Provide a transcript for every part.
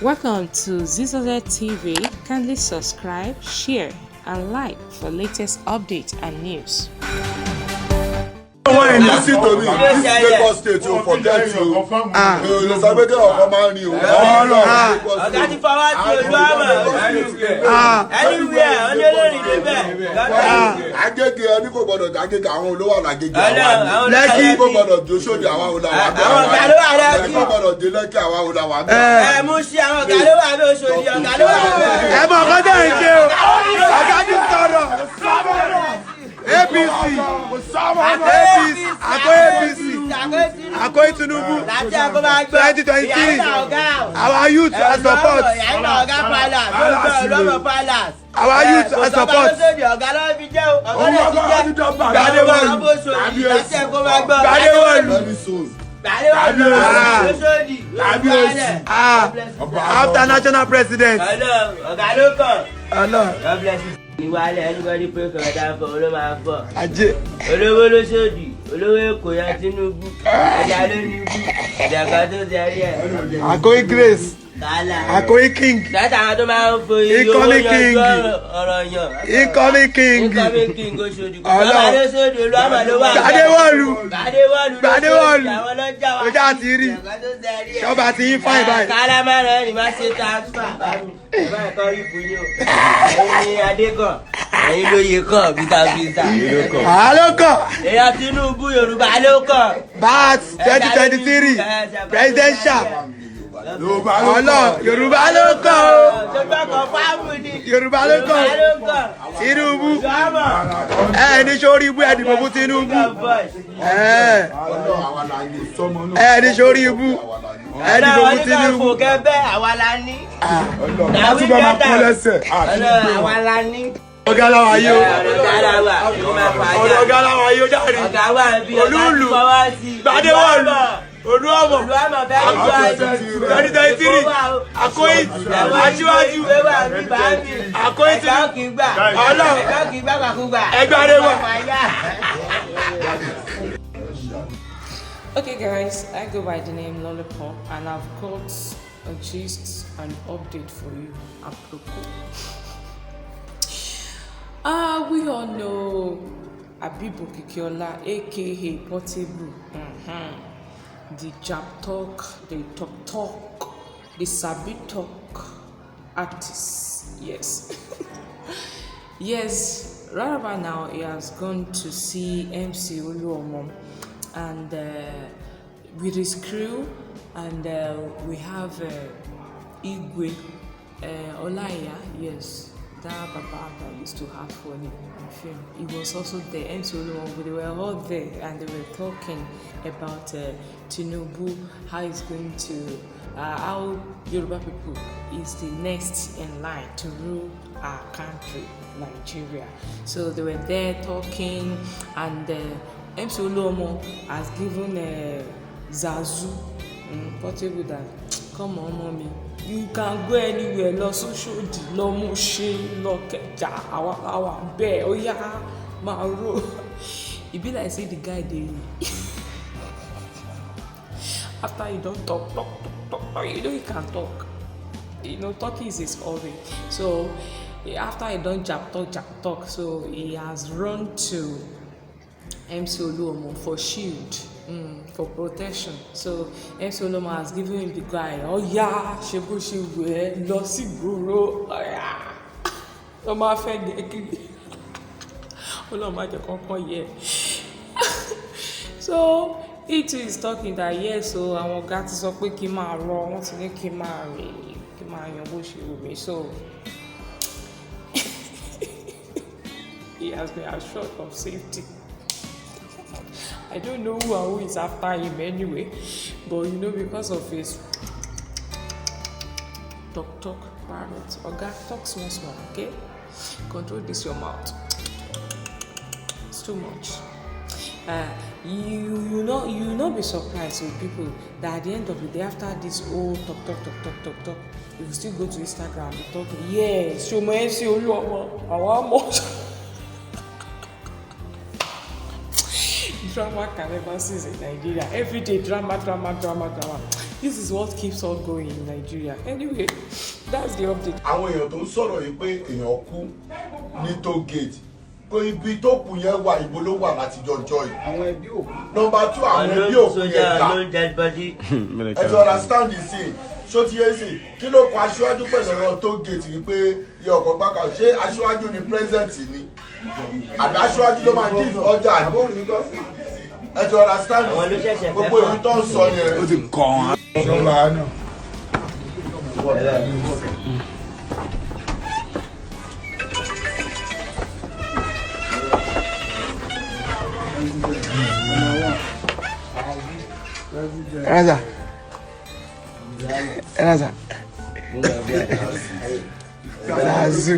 Welcome to Zizoze TV. Kindly subscribe, share, and like for latest updates and news. Listen to me, this Lagos State o, forget you o. Lè sọ pé kí ọkọ máa ń rin o. Ọ̀gá ti fọwọ́ sí Olúwàmọ̀ anywhere onílòrìn débẹ̀. Agége, ẹni kò gbọdọ̀ Agége, àwọn olówó àlàgége, Ọlọ́run, àwa àwọn ni Lẹ́kì. Ẹni kò gbọdọ̀ dé Òṣòdì, àwa ò làwà bẹ́ẹ̀. Àwọn ọ̀gá ló wà Lẹ́kì. Ẹni kò gbọdọ̀ dé Lẹ́kì, àwa ò làwà bẹ́ẹ̀. Ẹ mú sí, àwọn ọ̀gá ló wà bí Òṣòdì, ọ̀gá ló wà bẹ́ẹ̀. Ẹ mọ̀ nǹkan tẹ̀ ń ṣe o. Ọ̀gá ti sọ̀rọ̀. APC, APC, àkó APC, àkó Tinubu. Láti ẹ̀kọ́ máa gbọ́. 2023, our youth are support. Ìyá ọ̀gá palace, Olúọmọ palace. Our youth are support. Òṣòdì ọ̀gá ló fi jẹ́ o, ọ̀gá ló ti jẹ́. Gbadewọlù. Òṣòdì láti ẹ̀kọ́ máa gbọ́. Gbadewọlù. Very soon. Gbadewọlù Òṣòdì. Ah, after national president. Ọlọ́run, ọ̀gá ló kàn. Ọlọ́run. God bless you. Ìwálẹ̀, anybody pray for that for ló máa fọ̀. Ajé. Olówó lóṣòdì, olówó Èkó yan Tinubu, ẹja ló ní ibú, ìdàgbà tó ṣe rí ẹ̀. Àkóyí Grace. Kálá. Àkóyí King. Láti àwọn tó máa ń fo iye owó Incoming yanjú king. ọ̀rọ̀ yàn. Incoming king. Incoming king Oṣòdì. Kò Ọlọ́run. sọ́ba lóṣòdì, Olúwàmọ̀ ló wà. Gbadewọlù. Gbadewọlù. Gbadewọlù. Àwọn ọlọ́jà wa. Ojú àti rí. Ìdàgbà tó ṣe rí ẹ̀. Ṣọba ti yín fáìn báyìí. Kálá máa rẹ̀ ni máa ṣe transfer. Bámi, ẹ bá ẹ̀kọ́ rí fún yín o. Ẹ̀yin ni Adé kàn, ẹ̀yin lóye kàn, bíta bíta. Àlókọ̀. Èèyàn Tinubu, Yorùbá ló kàn. BAT 2023 presidential. Ọlọ́run, Yorùbá ló kàn o. Ṣùgbọ́n kan fáwọn ni. Yorùbá ló kàn. Yorùbá ló kàn. Tinubu. Olúwàmọ̀. Ẹ ní sórí ibú, ẹ dìbò fún Tinubu. Ẹ Ọlọ́run, àwa là ń ní. Ẹ ní sórí ibú, ẹ dìbò fún Tinubu. Fò kẹ́bẹ́, àwa la ní. Látúbọ̀ máa pọ́n lẹ́sẹ̀ àti Ọlọ́run, àwa la ní. Ọ̀gá làwọn ayé o. Ọ̀gá la wà, ló máa fà á Ọ̀rọ̀ jà. ọ̀gá làwọn ayé o jáde. Ọ̀gá wà bí ọ̀gá ti Olúùlù. fọwọ́ sí. Gbadewọlù. Olúọmọ. Olúwàmọ̀ fẹ́ gbọ́ àjò. 2023, Àkóyí aṣíwájú. Ìwé wà bí bàbí. Àkóyí Ẹ̀ka Tinubu. kì í gbà. Ọlọ́run. Ẹ̀ka kì í gbà gbàkúgbà. Ẹgbẹ́ Adéwà. Okay, guys, I go by the name Lollipop, and I've got a gist and update for you. Apropos. We all know Habeeb Okikiola, aka Portable, the jab talk, the talk talk, the sabi talk artist. Yes. Yes, right about now he has gone to see MC Oluomo and with his crew, and we have Igwe Olaya, yes, that Baba that used to have fun in film. He was also there, MC Oluomo, they were all there and they were talking about Tinubu, how he's going to, how Yoruba people is the next in line to rule our country, Nigeria. So they were there talking, and MC Oluomo has given Zazu, Portable, that come on, mommy, you can go anywhere, lọ sóṣòdì, lọ Mushin, lọ Ìkẹjà, àwa làwà bẹ́ẹ̀, ó yá máa rò. E be like say the guy dey, after he don talk talk talk talk talk, you know he can talk, talking is his hobby. So after he don jab talk jab talk, so he has run to MC Oluomo for shield, for protection. So MC Oluomo has given him the guy, oh yeah, ṣe bó ṣe wù ẹ́, lọ sí ìgboro, oh yeah, lọ máa fẹ́ gẹ̀ kiri, Ọlọ́run má jẹ́ kọ́kọ́ yẹ. So he too is talking that yes o, àwọn ọ̀gá ti sọ pé kí n máa rọ, wọ́n ti ní kí n máa rìn, kí n máa yan bó ṣe wù mí. So he has been assured of safety. I don't know who and who is after him anyway, but because of his talk talk parrot, oga, talk small small, okay? Control this your mouth. It's too much. You no be surprised with people that at the end of the day, after this whole talk talk talk talk talk talk, you will still go to Instagram and be talking. Yes, ṣo mọ MC Oluomo, àwa mọ̀. Drama can never cease in Nigeria. Every day, drama, drama, drama, drama. This is what keeps on going in Nigeria. Anyway, that's the update. Àwọn èèyàn tó ń sọ̀rọ̀ yìí pé èèyàn kú ní toll gate, pé ibi tó kù yẹn wà, ibo ló wà láti jọjọ yìí? Àwọn ẹbí òkú. Number two, àwọn ẹbí òkú yẹn Sójà dà? ló ń dead body. Ẹ ti understand the scene? Ṣó ti yé sí? Kí ló kọ aṣíwájú pẹ̀lú ọ̀rọ̀ toll gate wípé iye ọkọ̀ gbáka? Ṣé aṣíwájú ni president ni, àbí aṣíwájú ló máa give order ni? Ẹ ti understand? Àwọn ló ṣẹ̀ṣẹ̀ fẹ́ Gbogbo èyí tó ń sọ yẹn. Ó ti kàn án. Ìjọba náà. Raza. Raza. Zazu.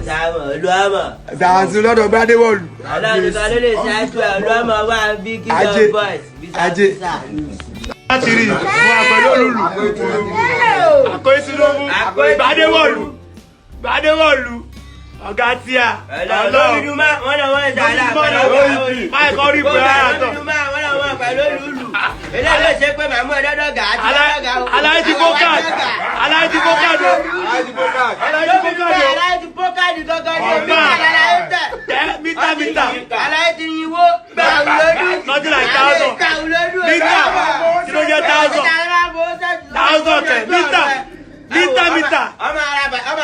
Sáàmù Olúwàmọ̀. Zazu lọ́dọ̀ Gbádébọ̀lù. Ọlọ́run nìkan ló lè ṣáájú ẹ̀. Olúwàmọ̀ wà bí Ajé. Kingdom Boys. Ajé. Láti rí wọn pẹ̀lú olùlù. Àkóyí Tinubu. Gbadéwọ̀lù. Gbadéwọ̀lù. Ọ̀gá tíà. Ọlọ́run wọ́n náà wọ́n ṣàlà pẹ̀lú Máì kọ́ rí pé ara tọ̀. wọ́n náà wọ́n pẹ̀lú olùlù. Eléyìí ló ṣe pé màmú ọ̀dọ́dọ̀gà àti ọ̀dọ́gà o. Aláìjí bókàdì. Aláìjí bókàdì. Aláìjí bókàdì. Aláìjí bókàdì gangan ni Ọ̀gbà. mítà lára tẹ̀. Tẹ́ mítà mítà. Aláìjí yinwó gbàù lódú. Nothing like thousand. Gbàù lódú. Mítà. Kí ló jẹ́ thousand? Thousand kẹ̀. Mítà. Mítà mítà. Ọmọ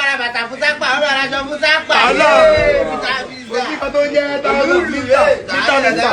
ara bàtà fún sápà, ọmọ ara aṣọ fún sápà. Ọlọ́run. Mítà mítà. Mítà mítà.